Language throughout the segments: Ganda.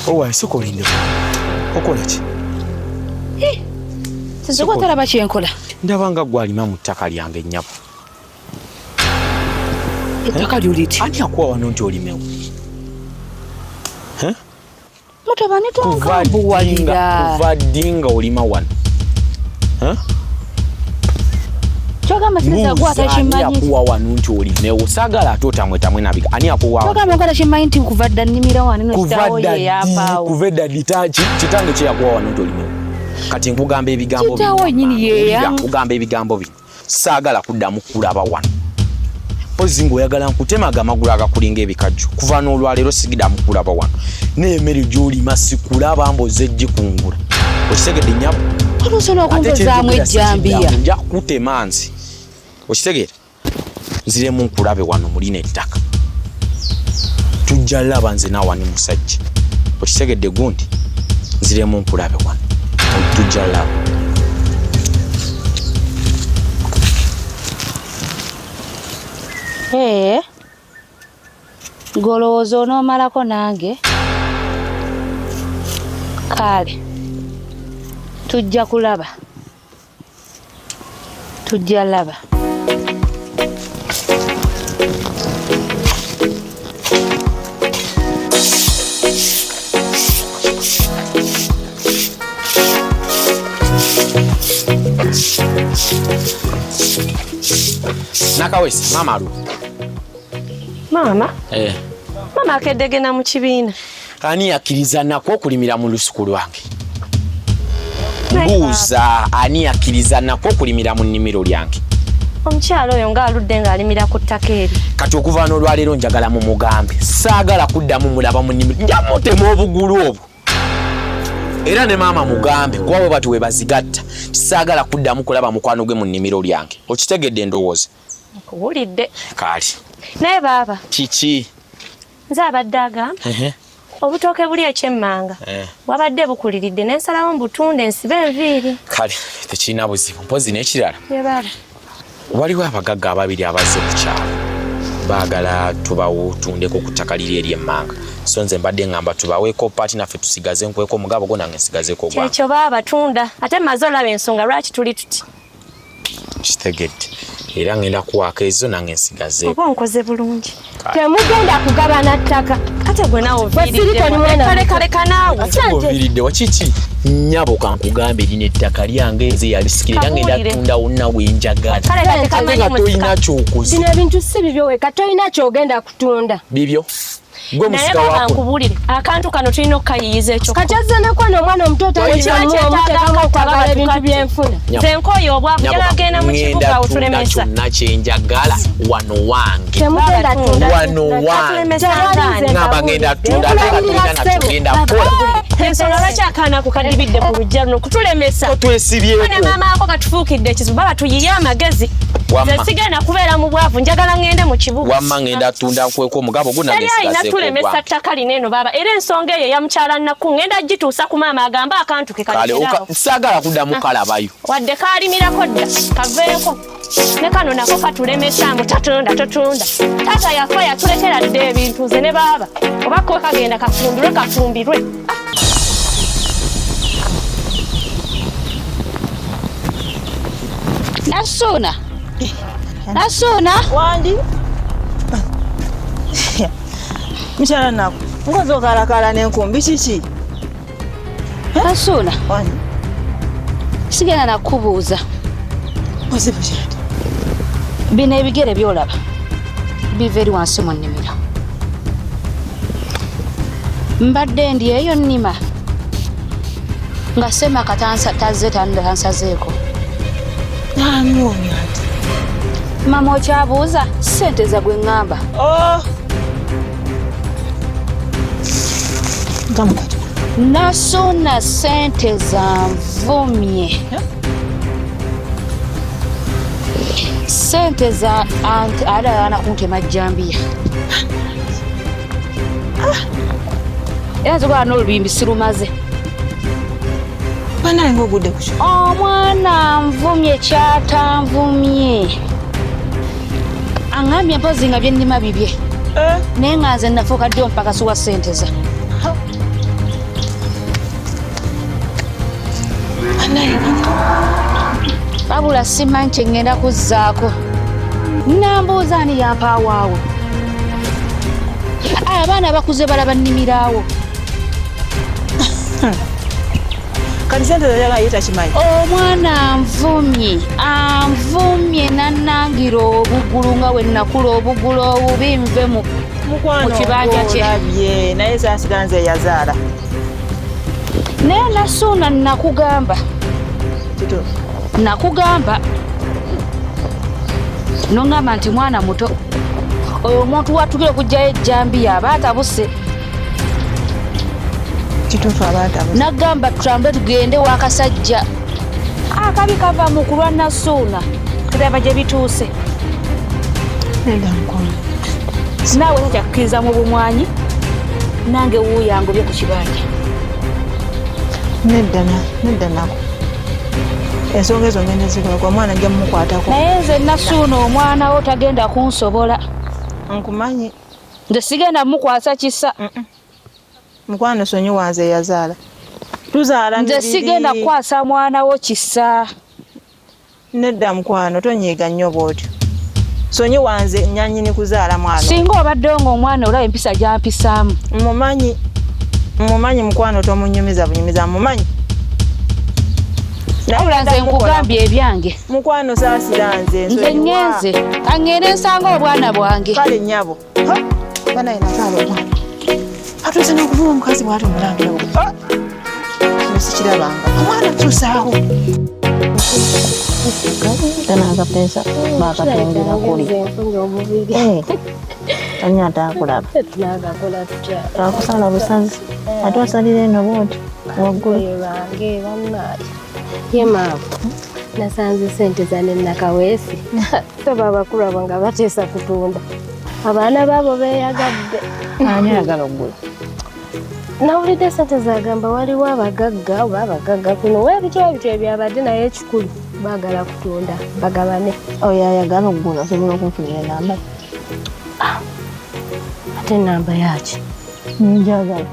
Owa sooka olinde. Okola ki? Nze talaba kyenkola. Ndaba nga gwe alima mu ttaka lyange nnyabo. Ettaka lyo liti? Ani akuwa wano nti olimewo? Mutabani tonkambuwalira. Kuva ddi nga olima wano? Kyogamba sinza kwata kimanyi. Ani akuwa wano nti olimewo? Saagala ate otamwetamwe nabiga. Ani akuwa wano? Kyogamba nkwata kimanyi nti kuva dda nnimira wano eno kitaawo ye yampaawo. Kuva dda kitange kye yakuwa wano nti olimewo. Kati nkugamba ebigambo bino. Kitaawo nnyini ye ya. Nkugamba ebigambo bino. Saagala kuddamu kulaba wano. Mpozi ng'oyagala nkutemaga amagulu agakulinga ebikajjo. Kuva n'olwaleero sigiddamu kulaba wano. N'emmere gy'olima sikulaba mboze gikungula. Okitegedde nnyabo? Oluusi n'okumpezaamu ejjambiya. Nja kutema nzi. Okitegeera? Nziremu nkulabe wano mulina ettaka. Tujja laba nze naawe ani musajja. Okitegedde gundi? Nziremu nkulabe wano. Tujja laba. Golowooza onoomalako nange? Kale tujja kulaba, tujja laba. Nakawesi, mama alu. Maama? Maama akedde genda mu kibiina. Ani akkiriza nako okulimira mu lusuku lwange? Mbuuza ani akkiriza nako okulimira mu nnimiro lyange? Omukyalo oyo ng'aludde ng'alimira ku ttaka eri. Kati okuva n'olwaleero njagala mumugambe. Saagala kuddamu mulaba mu nnimiro. Nja mutema obugulu obwo. Era ne maama mugambe kuba bwe bati we bazigatta. Saagala kuddamu kulaba mukwano gwe mu nnimiro lyange. Okitegedde ndowooza? Nkuwulidde. Kaali. Naye baaba. Kiki? Nze abadde agamba. Obutooke buli ekyemmanga. Wabadde bukuliridde ne nsalawo mbutunde nsibe enviiri. Kale tekirina buzibu. Mpozi n'ekirala. Ye baaba. Waliwo abagagga ababiri abazze ku kyalo. Baagala tubawo tundeko ku ttaka liri ery'emmanga. So nze mbadde ngamba tubaweeko paati naffe tusigaze nkweko omugabo gwo nange nsigazeeko ogwange. Kyekyo baaba tunda. Ate mmaze olaba ensonga lwaki tuli tuti. Kitegedde. Era ngenda kuwaako ezo nange nsigazeeko. Oba onkoze bulungi. Temugenda kugabana ttaka. Ate gwe naawe oviiridde. Kale kale naawe. Ate gwe oviiridde wa kiki? Nnyabo kankugambe lino ettaka lyange nze yalisikira era ngenda tunda wonna we njagala. Kale kale nga tolina ky'okoze. Bino ebintu si bibyo weka, tolina ky'ogenda kutunda. Bibyo? Gwe Naye musika baba wako. nkubuulire, akantu kano tulina okukayiiyiza ekyo. Kati ozze n'okwana omwana omuto omuteekamu okwagala ebintu by'enfuna. Nze nkooye obwavu, njagala genda mu kibuga awo tulemesa. Ngenda tunda kyonna kye njagala wano wange. Temugenda tunda. Wano wange. Ngamba ngenda tunda, ate nga tolina nakyo ngenda kukola. Ensonga lwaki akaana ako kadibidde ku luggya luno kutulemesa? Twesibyeko. Ne maama ako katufuukidde ekizibu, baba tuyiye amagezi. Wamma. Nze sigenda kubeera mu bwavu, njagala ngende mu kibuga. Wamma ngenda tunda nkweko omugabo gwo nange Teri alina nsigazeeko tulemesa ogwange. ttaka lino eno baaba, era ensonga eyo eya mukyala Nnaku ngenda gituusa ku maama agambe akantu ke Kale, kalekerawo. saagala kuddamu kalabayo. Wadde kaalimirako dda, kaveeko. Ne kano nako katulemesa mbu tatunda, totunda. Taata yafa yatulekera dda ebintu nze ne baaba. Oba ko kagenda kafumbirwe, kafumbirwe. Nasuuna. Nasuuna. Wandi. Mukyala Nnaku, ngozi okalakala n'enkumbi kiki? Nasuuna. Wandi. Sigenda nakubuuza. Ozibu kyati? Bino ebigere by'olaba biva eri wansi mu nnimiro. Mbadde ndi eyo nnima nga Ssemaka tazze tansazeeko. Ani ate? Mama okyabuuza ssente za gwe ŋŋamba. Oh! Nasuuna ssente zanvumye. Ssente za anti alala kuntema jjambiya. Era nze n'olubimbi sirumaze. Banaye ng'ogudde ku kyo. Omwana nvumye kyatanvumye. Aŋŋambye mpozi nga bye nnima bibye. Naye nga nze nafuuka ddi omupakasi wa ssente za. Wabula simanyi kye ŋŋenda kuzzaako. Nambuuza ani yampaawaawo. Abaana bakuze balaba nnimirawo. Kati ssente zayagala ye takimanyi. Omwana anvumye, anvumye n'annangira obugulu nga bwe nakula obugulu obubi nve mu kibanja kye. Olabye naye saasira nze yazaala. Naye Nasuuna nakugamba. Nakugamba. Nongamba nti mwana muto. Oyo omuntu watukira okuggyayo ejjambiya aba atabuse. Kituufu aba atabuse. Nagamba tutambule tugende wakasajja. Akabi kava mu kulwa Nasuuna. Kiraba gye bituuse. Nedda mukwano. Naawe takyakkiriza mu bumwanyi. Nange wuuyo angobye ku kibanja. Nedda nedda nako. Ensonga ezo ngenda zikola kwa mwana nja mmukwatako. Naye nze Nasuuna omwana wo tagenda kunsobola. Nkumanyi. Nze sigenda mukwasa kisa. Mukwano sonyiwa nze yazaala. Tuzaala nze sigenda kukwasa mwana wo kisa. Nedda mukwano tonyiiga nnyo bw'otyo. Sonyiwa nze nnyanyini kuzaala mwana. Singa obaddewo ng'omwana olaba empisa gy'ampisaamu. Mumanyi. Mumanyi mukwano tomunyumiza bunyumiza mumanyi. Wabula nze nkugambye ebyange. Mukwano saasira nze. Nze ŋŋenze. Kaŋŋende nsanga obwana bwange. Kale nnyabo. Banaye nazaala omwana. Atuuse n'okuvuma omukazi bw'ati omulangira. Kino sikirabanga. Omwana tuusaawo. Tena akapesa bakatundira kuli. Ani ataakulaba? Akusala busazi. Ate osalira eno bw'oti waggulu. Ye maama, nasanze ssente zange Nakaweesi. Saba abakulu abo nga bateesa kutunda. Abaana baabo beeyagadde. Ani ayagala okugula? Nawulidde ssente zagamba waliwo abagagga oba abagagga kuno webityo ebityo ebyabadde naye ekikulu baagala kutunda bagabane. Oyo ayagala okugula osobola okunfunira enamba? Ate enamba yaaki? Njagala.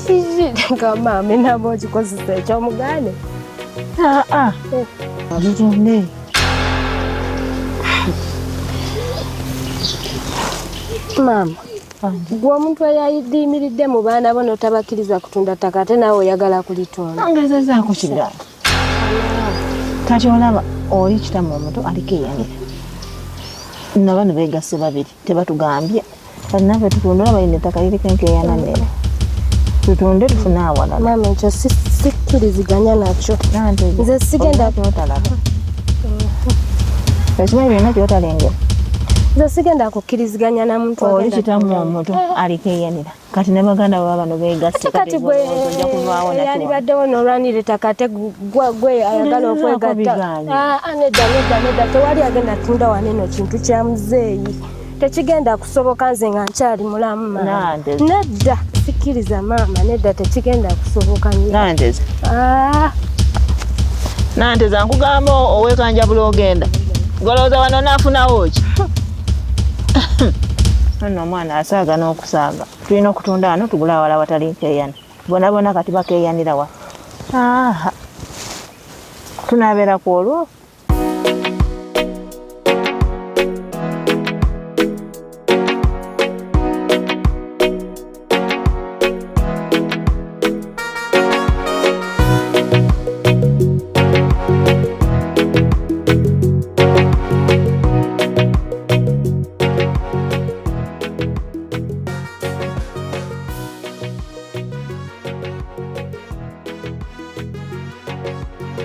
Kiki nga maama enamba ogikozesa ekyomugaane? Aa, gitunde. Maama, gwe omuntu eyayimiridde mu baana bo n'otabakkiriza kutunda ttaka ate naawe oyagala kulitunda. Ngezezaako kigaana. Kati olaba oli kitamu omuto aliko eyanira. Nno bano beegasse babiri tebatugambye. Kati naffe tutunda olaba lino ettaka liriko enkeeyana nnene. Tutunde tufune awalala. Maama ekyo sikkiriziganya nakyo. Nze sigenda kyotalaba. Ekimanyi byonna kyotalengera. Nze sigenda kukkiriziganya na muntu oli kitamu omuto aliko eyanira. Kati ne baganda baba bano beegasse kati gwe yalibaddewo n'olwanira ettaka ate gwe ayagala okwegatta. Nedda nedda nedda tewali agenda tunda wano eno kintu kya muzeeyi. Tekigenda kusoboka nze nga nkyali mulamu maama. Nedda sikkiriza maama nedda tekigenda kusoboka. Nanteza. Nanteza nkugamba owekanjabula ogenda. Golowooza wano naafunawo ki? Nno omwana asaaga n'okusaaga. Tulina okutunda wano tugule awalala watali nkeeyana. Bona bona kati bakeeyanira wa? Aha. Tunaabeera ku olwo?